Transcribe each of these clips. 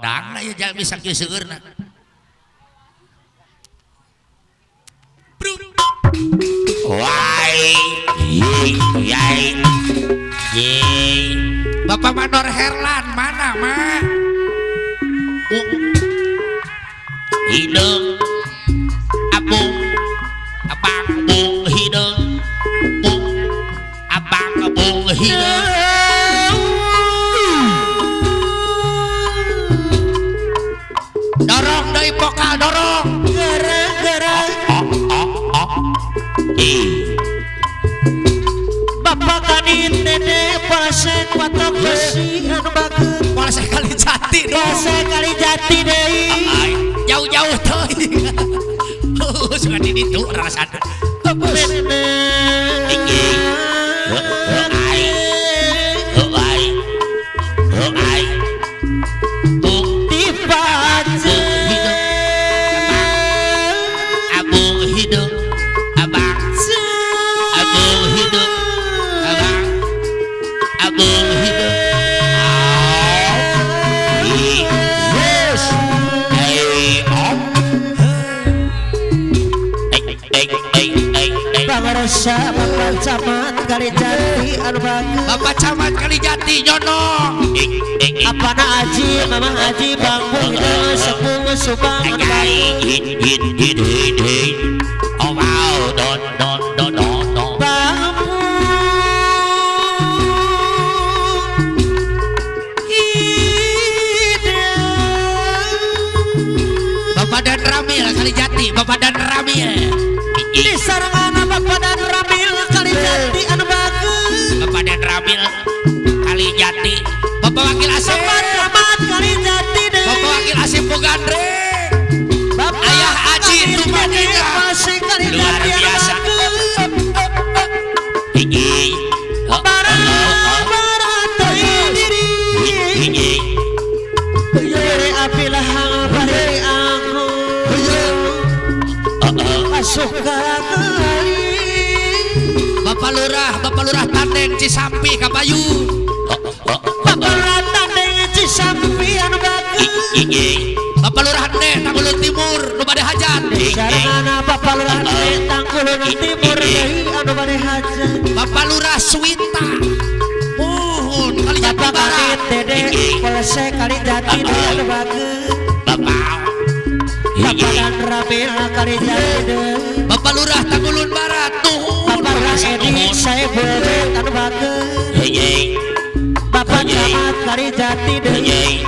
Dangna ieu jalmi sakieu seueurna. Wai yai yai. Bapak Mandor Herlan mana mak? Hideung abung abang bung hideung bung abang bung hideung. Dorong deui pokal dorong. Gara-gara. Bapak Kadin Dede Polsek Patok Besi anu bageut. Polsek Kalijati dong. Polsek Kalijati deui. Jauh-jauh teuing. Suka di ditu rasana. Tebus. Bapak Camat Kalijati anu bageut. Bapak Camat Kalijati nyono. Apana Aji, Mama Aji Bangbu Hideung Sepung Subang anu bageut. Oh wow, don don don don don. Bangbu Hideung. Bapak dan Ramil Kalijati, Bapak dan Ramil. Di sarangana Bapak dan Ramil Kalijati anu bageut. Bapak dan Ramil Kalijati, Bapak Wakil Asep. Bapak Camat Kalijati deui. Bapak Wakil Asep Bogandre. Bapak Ayah Aji Tumanina. Luar biasa. Hiji. Hiji. Diri api lahang bari aku. Masuk Bapak Lurah Tandeng Cisampi Kapayu. Bapak Lurah Tandeng Cisampi anu bageut. Bapak Lurah Ende Tanggulun Timur nu bade hajat. Sarana Bapak Lurah Ende Tanggulun Timur deui anu bade hajat. Bapak Lurah Suwita. Muhun Kalijati Bapak Barat. Dede Polsek Kalijati deui anu bageut. Bapak Bapak dan Ramil Kalijati deui. Bapak Lurah Tanggulun Barat nuhun. Bapak Lurah Edi Saebet anu bageut. Bapak Camat Kalijati deui.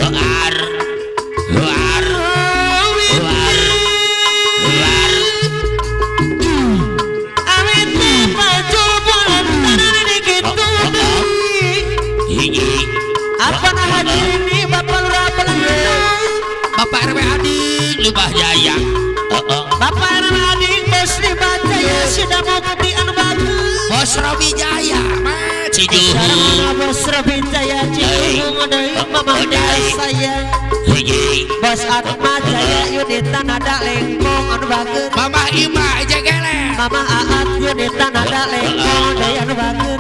Ar ar ar ar. Awit baju bulan tanah di kitu deui. Apana hadirin Bapak Lurah Belandung. Bapak RW Ading Lubah Jaya. Bapak RW Ading Bos Lubah Jaya Sida Mukti anu bageut. Bos Robi Jaya mah Cijuhung. Sarana Bos Robi Jaya Cijuhung deui Mamah sayang. Bos Atma Jaya Yunita Nada Lengkong anu bageut. Mamah Ima Ejegele. Mamah Aat Yunita Nada Lengkong deui anu bageut.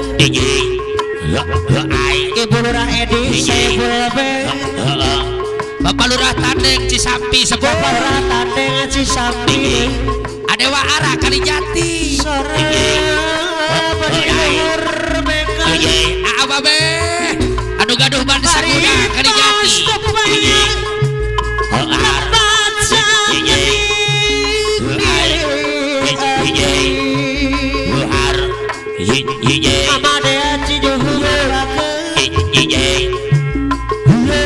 Ibu Lurah Edi Saebulbe. Bapak Lurah Tandeng Cisampi Sepuh. Bapak Lurah Tandeng Cisampi. Adewa Ara Kalijati. Sore beriluhur meka. Aa babe anu gaduh ban saguna Kalijati. Mama Dea Cijuhung bageut.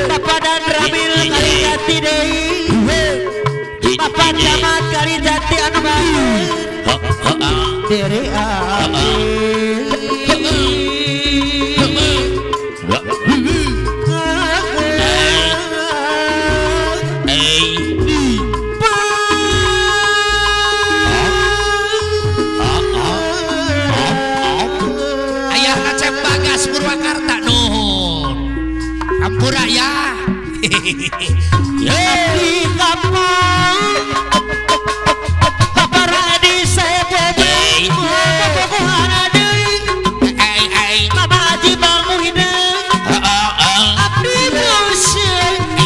Bapak dan Ramil Kalijati deui. Bapak Camat Kalijati anu bageut. Diri abdi. Ayah Acep Bagas Purwakarta nuhun. Hampura ya. Abdi kampung Bapak Radi Saebebe. Bobogohan deui. Mama Haji Bang Muhyiddin. Abdi musik.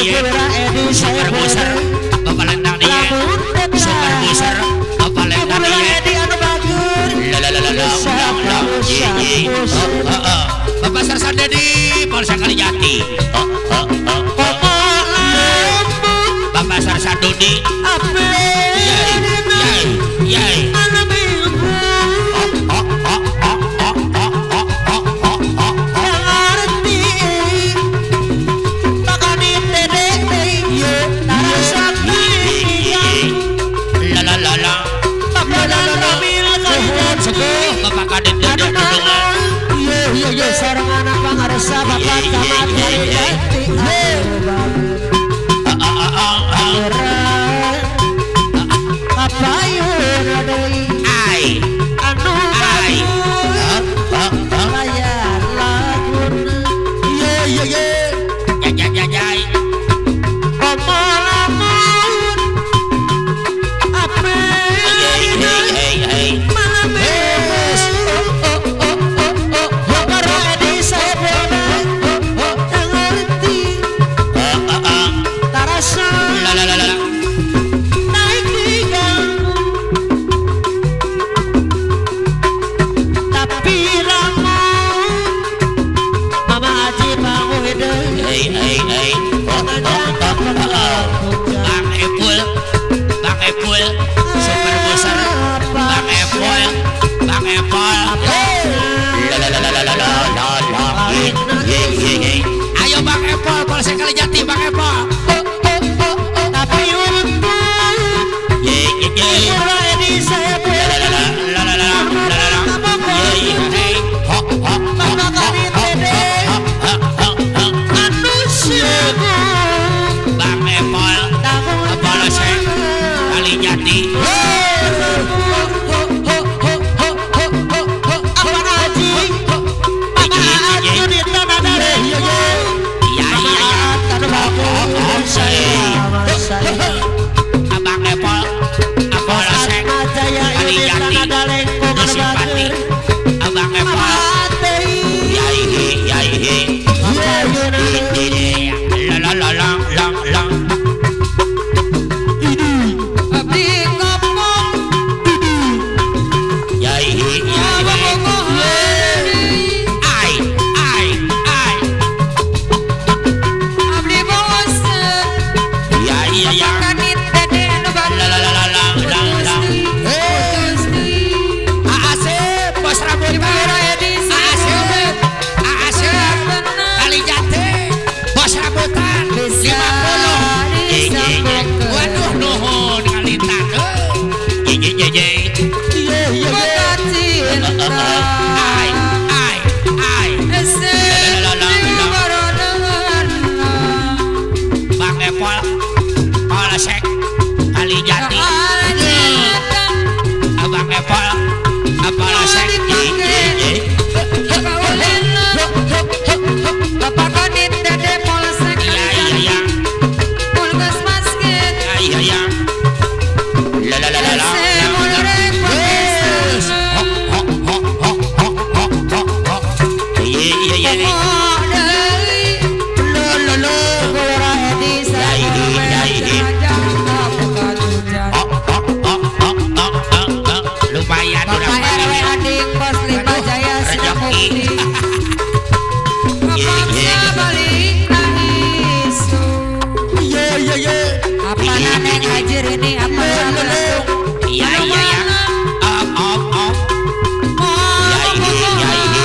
Dieng, Super Buser, Bapak Lentang Dieng, Super Buser, Bapak Lentang Dieng, Bapak Sarsan Dedi, Polsek Kalijati, Bapak Sarsan Dudi, yai, ayo Bang Epol, Polsek Kalijati, Bang Epol. Tapi Bang Epol, Polsek Kalijati. Abang Epol, Polsek Kalijati, Simpati, Abang Epol, yai yai, la la la la la. Abdi ngomong, yai yai, ai ai ai. Abdi bosen, ya iya ya. La la la la la la. Kalijati, Bos Rambutan, 50. Waduh nuhun kalitan. Ai ai ai. Bang Epol, Polsek Kalijati. Abang Epol, Polsek. Bapak Kanit Dede Polsek Kalijati, Puskesmas Iya ya. La la la la la. Iya iya iya. Lumayan. Bapak RW Adik Pos 5 Jaya Sidamukti. Apa neneng hajir ini apa iya iya ya. Om om om. Ya ini ya ini.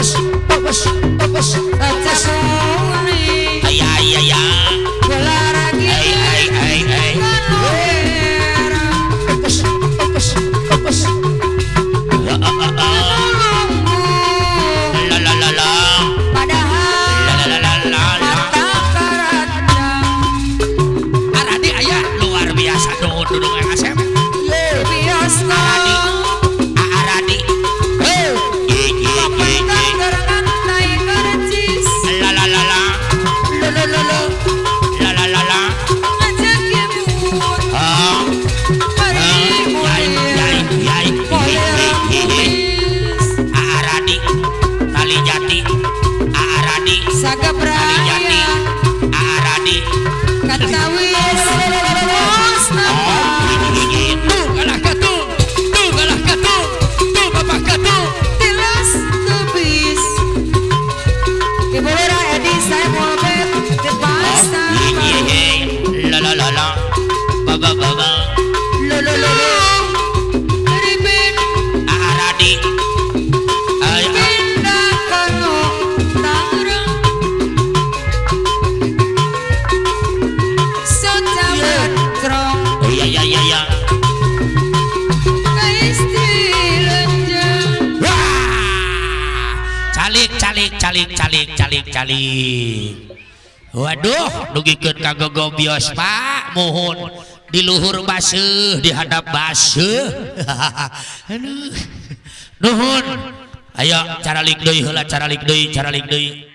Bos bos bos bos. Ay ay ay ay ay ay ay. Bos bos bos. La la la la. La la la la la. Aradi aya luar biasa duduk duduk yang asep. Aradi Aradi. La la la la. La la la. La la la la. Ah. Aradi Tali Jati Aradi Tali Jati Aradi Katawis tuh kalah katu tuh kalah katu tuh bapak katu tilas tebis Ibu Lura Edi saya Muhammad di pasar la la la la baba baba lo lo lo Aradi ya ya ya ya. Wah, calik calik calik calik calik calik. Waduh, dugikeun ka gogo bios Pak, muhun di luhur baseuh, di hadap baseuh. Aduh. Nuhun. Ayo caralik deui heula, caralik deui, caralik deui.